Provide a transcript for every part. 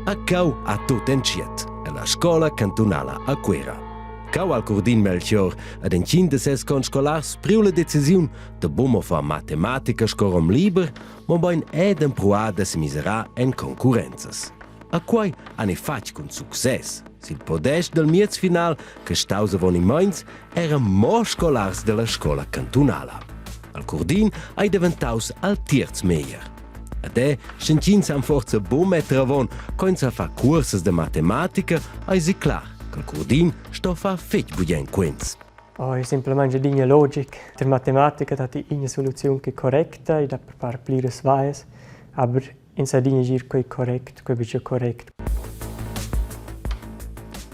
A cau ha tut entschiet ella scola cantunala a Cuera. Cau al Curdin Melchior ed entgin de ses conscolars priu la decisiun da buca far matematica sco rom liber, mobein ed empruar da semiserar en concurrenzas. A quei han ei fatg cun success. Sil podest del miez final che staus avon in meins eran mo scolars della scola cantunala. Al Curdin ei daventaus al tierz meglier. Ed è, sch'entgins han forsa buc metter avon co ins sa far cursas da matematica, eisi clar che il Curdin sto far fetg bugen quens. Oh, è semplamein adina logic. Per matematica dat ina soluziun che è correcta e da preparar pliras vaias, aber ins sa adina gir quei correct, quei buca correct.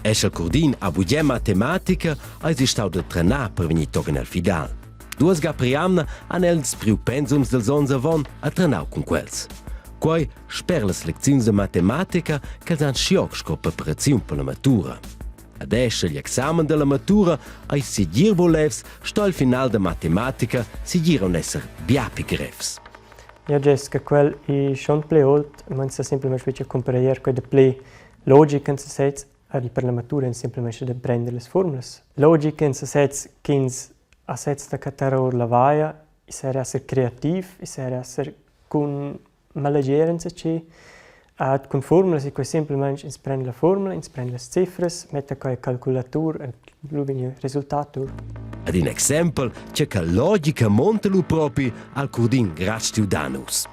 Escher Curdin ha bugen matematica, eisi stau da trenar per vegnir tochen el final. Duas ga per jamna han els priu pensums dels onns avon a trenau cun quels. Quei sper las lecziuns de matematica ch'els han schioc sco preparaziun per la matura. Ad escher igl examen della matura ei segir volevs, sto il final de matematica segir aunc esser bia pli grevs. Ja gest che quel è schon pli olt, man sa semplamein buca cumpareglier quei da pli logic en sesez, er per la matura ins semplamein da prender las formulas. Logic en sesez ch'ins ha sez da cattar or la vaia, i serà esser creativ, i serà esser cun malegier enzatgi. Cun formulas è quei semplamein ins prend la formula, ins prend las cifras, metta quei calculatur e lu vegn il resultat or. Ad in exempel che che logica monta lu propi al Curdin Graztiu Danus.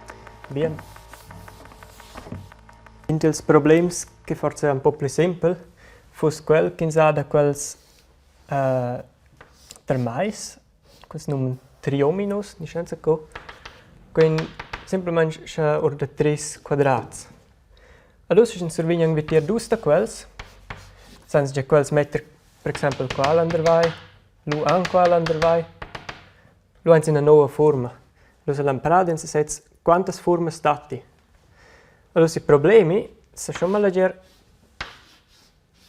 Bien. In dils problems che forse è un po pli sempel fuss quel ch'ins ha da quels termais, quels num triominos, ni senza co, quei semplamein sche or da treis quadrats. Allura sche survegnan vitier dus da quels, san gia quels metter per exempel qua landervai, lu anc qua landervai, lu han ina nova fuorma. Lu sa l'emprada en sesez quantas fuormas datti. Allura il problemi sa schon maleger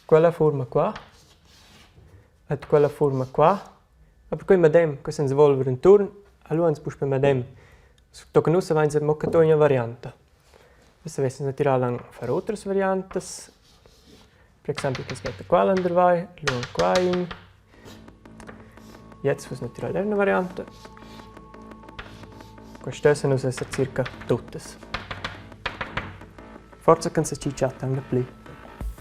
quella fuorma qua et quella fuorma qua, aber quei medem, che s'ins volver enturn, allura ans puspei medem. Tochen ussa vein mo cattau ina varianta. Ussa vessen natural aunc far otras variantas, per exempel ch'ins metta qua landervai, lu aunc qua in. Jetzt fuss natural era una varianta. Questa stessan nus esser circa tuttas. Forsa ch'ins sa chatta aunc dapli.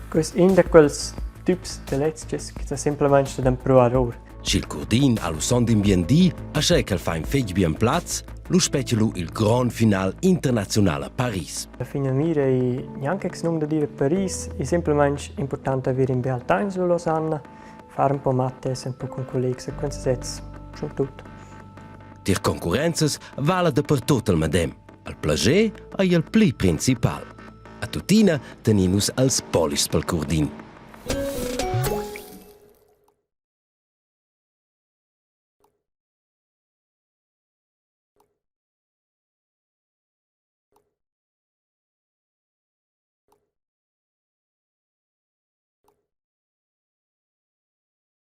Quest in da quels tips da lezias che sa semplamein da empruar or. Sch'il Curdin ha lu sond in bien di, aschia ch'el fa in fetg bien plaz, lu spetga lu il grond final internaziunal a Paris. La finamira ei gnanc exnum da dir a Paris, ei semplamein important haver in beal temps lu Losanna, far un po mattes, un po cun collegs e cun sesez, schon tut. Tier concurrenzas vala dapertut il medem. Il plager ei il pli principal. A tuttina tenin nus els polis pel Curdin.